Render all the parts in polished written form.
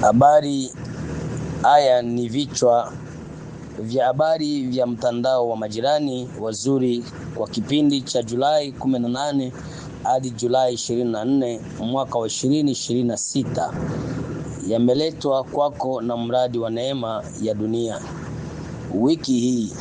Habari haya ni vichwa vya habari vya mtandao wa Majirani Wazuri kwa kipindi cha Julai 18 hadi Julai 24 mwaka wa 2026. Yameletwa kwako na mradi wa Neema ya Dunia. Wiki hii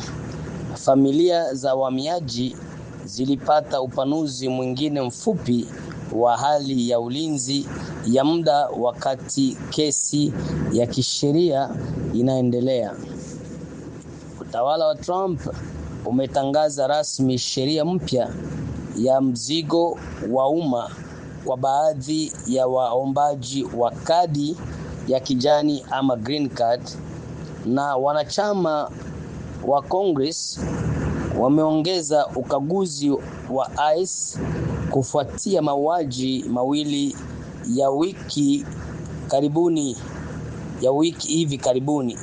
familia za wahamiaji zilipata upanuzi mwingine mfupi wa hali ya ulinzi ya muda wakati kesi ya kisheria inaendelea. Utawala wa Trump umetangaza rasmi sheria mpya ya mzigo wa umma kwa baadhi ya waombaji wa kadi ya kijani ama green card, na wanachama wa Congress wameongeza ukaguzi wa ICE kufuatia mauaji mawili ya wiki hivi karibuni.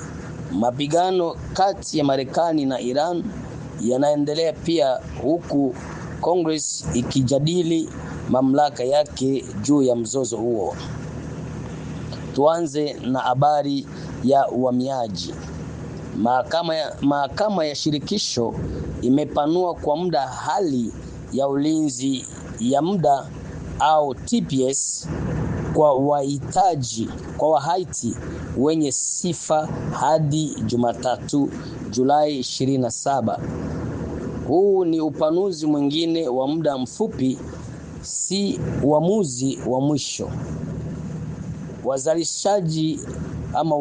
Mapigano kati ya Marekani na Iran yanaendelea pia, huku Congress ikijadili mamlaka yake juu ya mzozo huo. Tuanze na habari ya uhamiaji. Mahakama ya shirikisho imepanua kwa muda hali ya ulinzi ya muda au TPS kwa Wahaiti wenye sifa hadi Jumatatu Julai 27. Huu ni upanuzi mwingine wa muda mfupi, si uamuzi wa mwisho.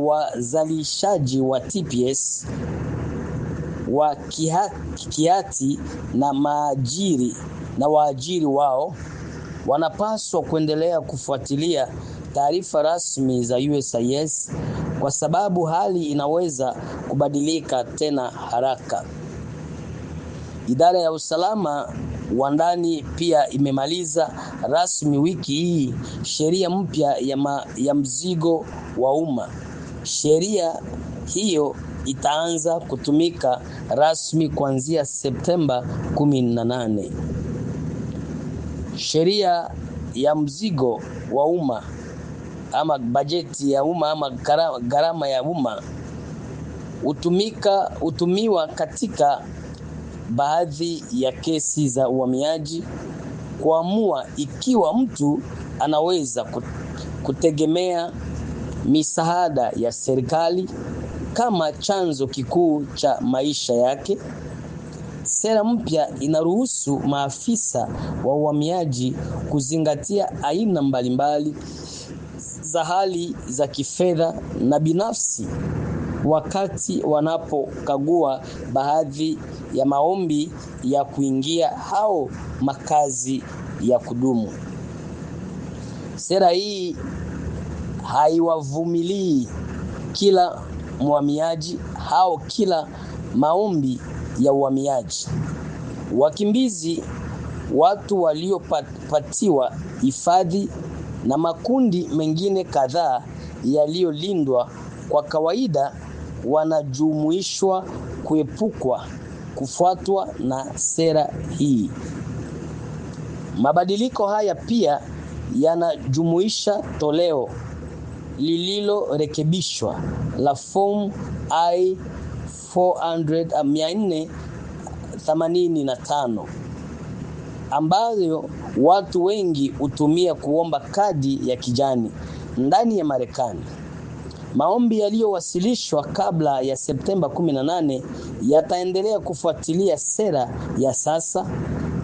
Wazalishaji wa TPS wa Kihati na maajiri na waajiri wao wanapaswa kuendelea kufuatilia taarifa rasmi za USCIS kwa sababu hali inaweza kubadilika tena haraka. Idara ya usalama wa ndani pia imemaliza rasmi wiki hii sheria mpya ya mzigo wa umma. Sheria hiyo itaanza kutumika rasmi kuanzia Septemba 18. Sheria ya mzigo wa umma ama bajeti ya umma ama gharama ya umma hutumiwa katika baadhi ya kesi za uhamiaji kuamua ikiwa mtu anaweza kutegemea misaada ya serikali kama chanzo kikuu cha maisha yake. Sera mpya inaruhusu maafisa wa uhamiaji kuzingatia aina mbalimbali za hali za kifedha na binafsi wakati wanapokagua baadhi ya maombi ya kuingia au makazi ya kudumu. Sera hii haiwavumilii kila mhamiaji au kila maombi ya uhamiaji. Wakimbizi, watu waliopatiwa hifadhi na makundi mengine kadhaa yaliyolindwa kwa kawaida wanajumuishwa kuepukwa kufuatwa na sera hii. Mabadiliko haya pia yanajumuisha toleo lililorekebishwa la form I 485 ambayo watu wengi hutumia kuomba kadi ya kijani ndani ya Marekani. Maombi yaliyowasilishwa kabla ya Septemba 18 yataendelea kufuatilia sera ya sasa.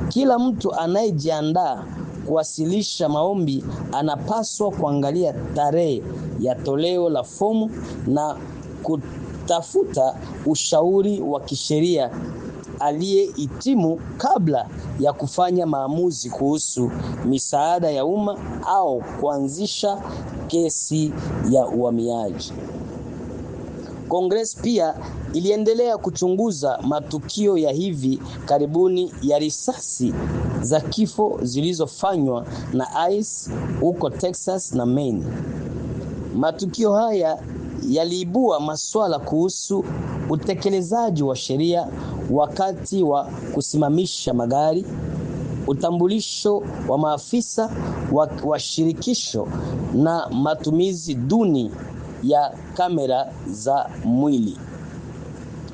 Kila mtu anayejiandaa kuwasilisha maombi anapaswa kuangalia tarehe ya toleo la fomu na kutafuta ushauri wa kisheria aliyehitimu kabla ya kufanya maamuzi kuhusu misaada ya umma au kuanzisha kesi ya uhamiaji. Congress pia iliendelea kuchunguza matukio ya hivi karibuni ya risasi za kifo zilizofanywa na ICE huko Texas na Maine. Matukio haya yaliibua maswala kuhusu utekelezaji wa sheria wakati wa kusimamisha magari, utambulisho wa maafisa wa shirikisho na matumizi duni ya kamera za mwili.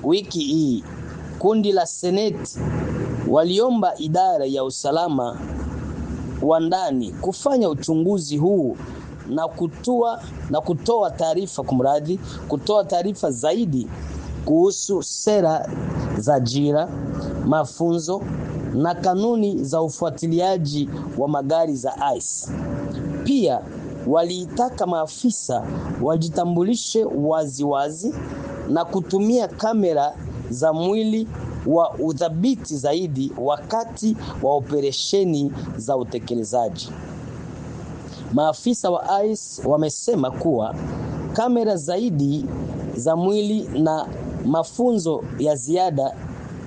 Wiki hii kundi la Seneti waliomba idara ya usalama wa ndani kufanya uchunguzi huu na kutoa taarifa, kumradhi, kutoa taarifa zaidi kuhusu sera za ajira, mafunzo na kanuni za ufuatiliaji wa magari za ICE. Pia waliitaka maafisa wajitambulishe waziwazi na kutumia kamera za mwili wa udhabiti zaidi wakati wa operesheni za utekelezaji. Maafisa wa ICE wamesema kuwa kamera zaidi za mwili na mafunzo ya ziada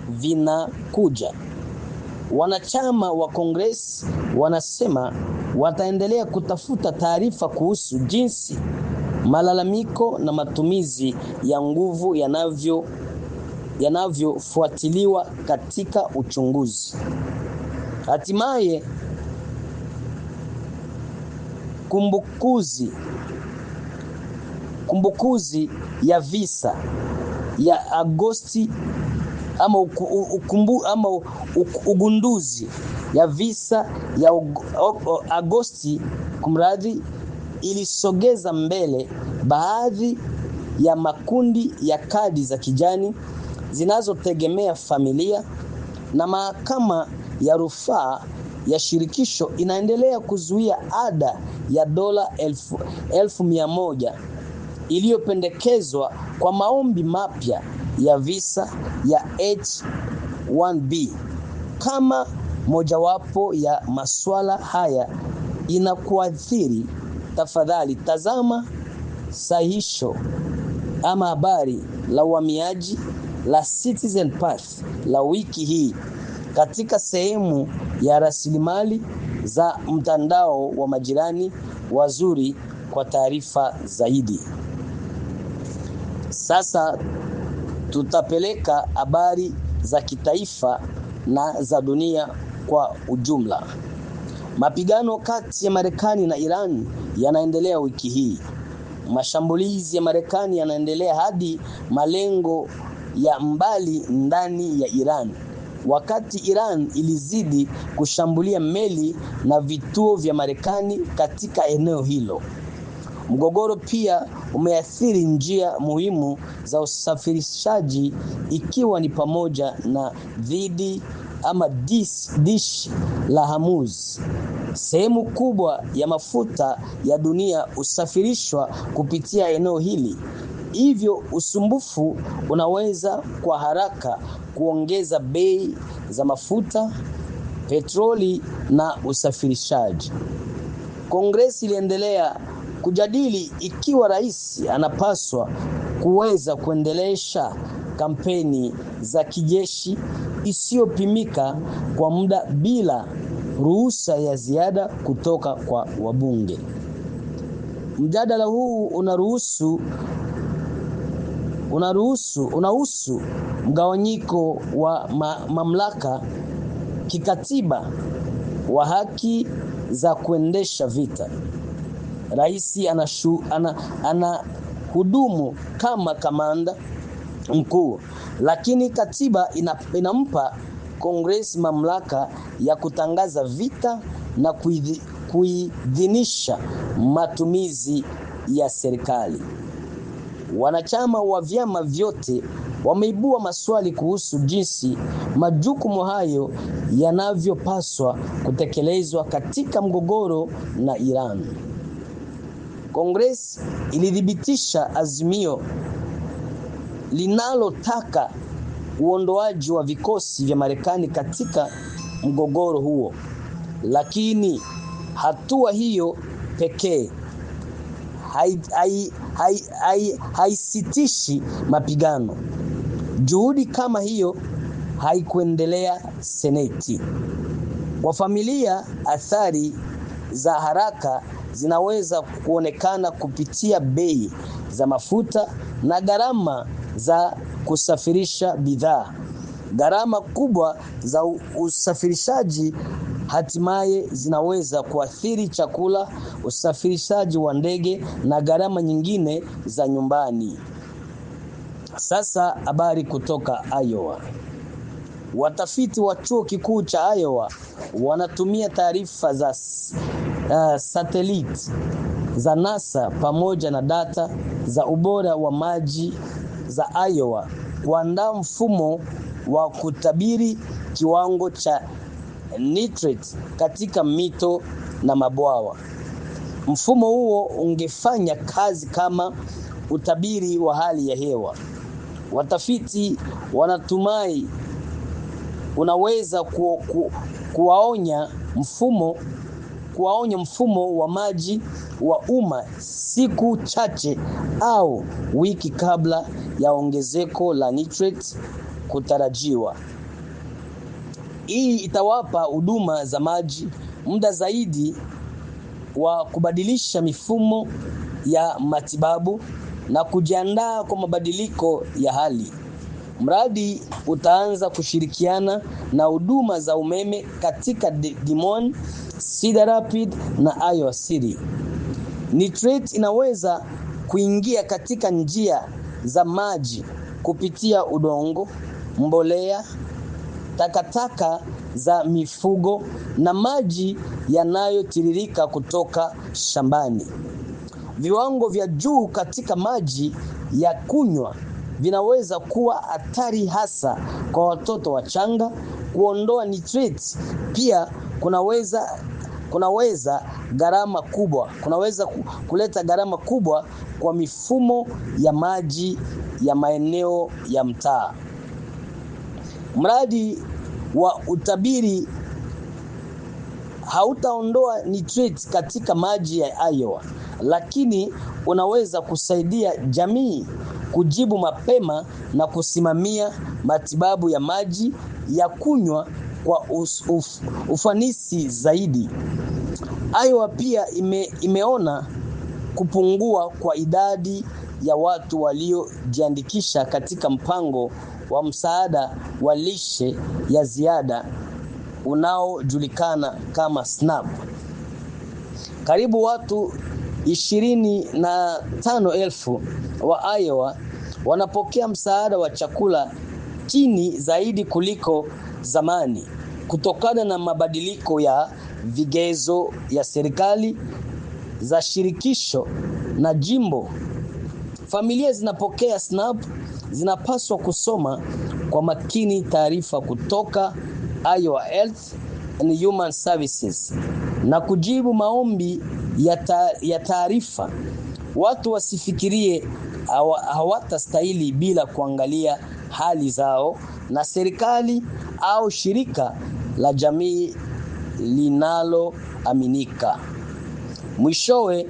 vinakuja. Wanachama wa Congress wanasema wataendelea kutafuta taarifa kuhusu jinsi malalamiko na matumizi ya nguvu yanavyofuatiliwa katika uchunguzi. Hatimaye, kumbukuzi ya visa ya Agosti ama, ama ugunduzi ya visa ya Agosti, kumradhi, ilisogeza mbele baadhi ya makundi ya kadi za kijani zinazotegemea familia, na mahakama ya rufaa ya shirikisho inaendelea kuzuia ada ya dola 100,000 iliyopendekezwa kwa maombi mapya ya visa ya H1B. Kama mojawapo ya masuala haya inakuathiri, tafadhali tazama sahihisho ama habari la uhamiaji la Citizen Path la wiki hii katika sehemu ya rasilimali za mtandao wa majirani wazuri kwa taarifa zaidi. Sasa tutapeleka habari za kitaifa na za dunia kwa ujumla. Mapigano kati ya Marekani na Iran yanaendelea wiki hii. Mashambulizi ya Marekani yanaendelea hadi malengo ya mbali ndani ya Iran, wakati Iran ilizidi kushambulia meli na vituo vya Marekani katika eneo hilo. Mgogoro pia umeathiri njia muhimu za usafirishaji, ikiwa ni pamoja na dhidi ama dish la Hormuz. Sehemu kubwa ya mafuta ya dunia husafirishwa kupitia eneo hili, hivyo usumbufu unaweza kwa haraka kuongeza bei za mafuta, petroli na usafirishaji. Kongresi iliendelea kujadili ikiwa rais anapaswa kuweza kuendelesha kampeni za kijeshi isiyopimika kwa muda bila ruhusa ya ziada kutoka kwa wabunge. Mjadala huu unahusu mgawanyiko wa mamlaka kikatiba wa haki za kuendesha vita. Rais anahudumu kama kamanda mkuu, lakini katiba inampa Congress mamlaka ya kutangaza vita na kuidhinisha matumizi ya serikali. Wanachama wa vyama vyote wameibua maswali kuhusu jinsi majukumu hayo yanavyopaswa kutekelezwa katika mgogoro na Iran. Congress ilithibitisha azimio linalotaka uondoaji wa vikosi vya Marekani katika mgogoro huo, lakini hatua hiyo pekee haisitishi mapigano. Juhudi kama hiyo haikuendelea Seneti. Kwa familia, athari za haraka zinaweza kuonekana kupitia bei za mafuta na gharama za kusafirisha bidhaa. Gharama kubwa za usafirishaji hatimaye zinaweza kuathiri chakula, usafirishaji wa ndege na gharama nyingine za nyumbani. Sasa habari kutoka Iowa. Watafiti wa chuo kikuu cha Iowa wanatumia taarifa za satellite za NASA pamoja na data za ubora wa maji za Iowa kuandaa mfumo wa kutabiri kiwango cha nitrate katika mito na mabwawa. Mfumo huo ungefanya kazi kama utabiri wa hali ya hewa. Watafiti wanatumai unaweza kuwaonya mfumo wa maji wa umma siku chache au wiki kabla ya ongezeko la nitrate kutarajiwa. Hii itawapa huduma za maji muda zaidi wa kubadilisha mifumo ya matibabu na kujiandaa kwa mabadiliko ya hali. Mradi utaanza kushirikiana na huduma za umeme katika Des Moines, Cedar Rapids na Iowa City. Nitrate inaweza kuingia katika njia za maji kupitia udongo, mbolea, takataka za mifugo na maji yanayotiririka kutoka shambani. Viwango vya juu katika maji ya kunywa vinaweza kuwa hatari hasa kwa watoto wachanga. Kuondoa nitrate pia kunaweza kuleta gharama kubwa kwa mifumo ya maji ya maeneo ya mtaa. Mradi wa utabiri hautaondoa nitrate katika maji ya Iowa, lakini unaweza kusaidia jamii kujibu mapema na kusimamia matibabu ya maji ya kunywa kwa ufanisi zaidi. Iowa pia imeona kupungua kwa idadi ya watu waliojiandikisha katika mpango wa msaada wa lishe ya ziada unaojulikana kama SNAP. Karibu watu 25,000 wa Iowa wanapokea msaada wa chakula chini zaidi kuliko zamani kutokana na mabadiliko ya vigezo ya serikali za shirikisho na jimbo. Familia zinapokea SNAP zinapaswa kusoma kwa makini taarifa kutoka Iowa Health and Human Services na kujibu maombi ya taarifa. Watu wasifikirie hawatastahili bila kuangalia hali zao na serikali au shirika la jamii linaloaminika. Mwishowe,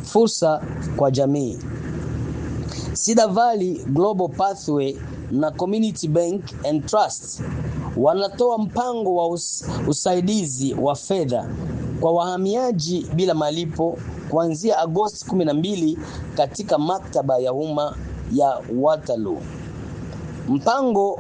fursa kwa jamii. Cedar Valley Global Pathway na Community Bank and Trust wanatoa mpango wa usaidizi wa fedha kwa wahamiaji bila malipo kuanzia Agosti 12 katika maktaba ya umma ya Waterloo. Mpango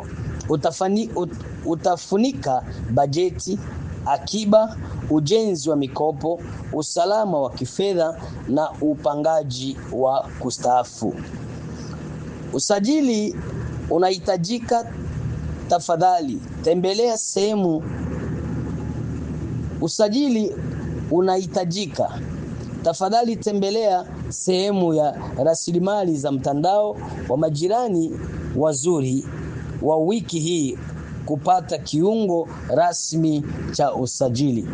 utafunika bajeti, akiba, ujenzi wa mikopo, usalama wa kifedha na upangaji wa kustaafu. Usajili unahitajika. Tafadhali tembelea sehemu. Usajili unahitajika. Tafadhali tembelea sehemu ya rasilimali za mtandao wa majirani wazuri wa wiki hii kupata kiungo rasmi cha usajili.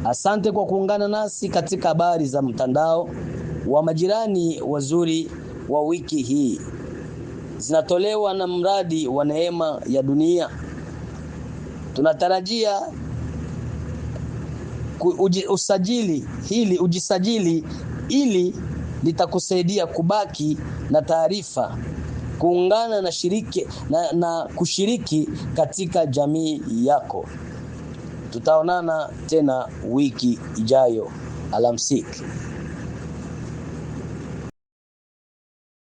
Asante kwa kuungana nasi katika habari za mtandao wa majirani wazuri wa wiki hii. Zinatolewa na mradi wa Neema ya Dunia. Tunatarajia ujisajili ili litakusaidia kubaki na taarifa, kuungana na na kushiriki katika jamii yako. Tutaonana tena wiki ijayo. Alamsik.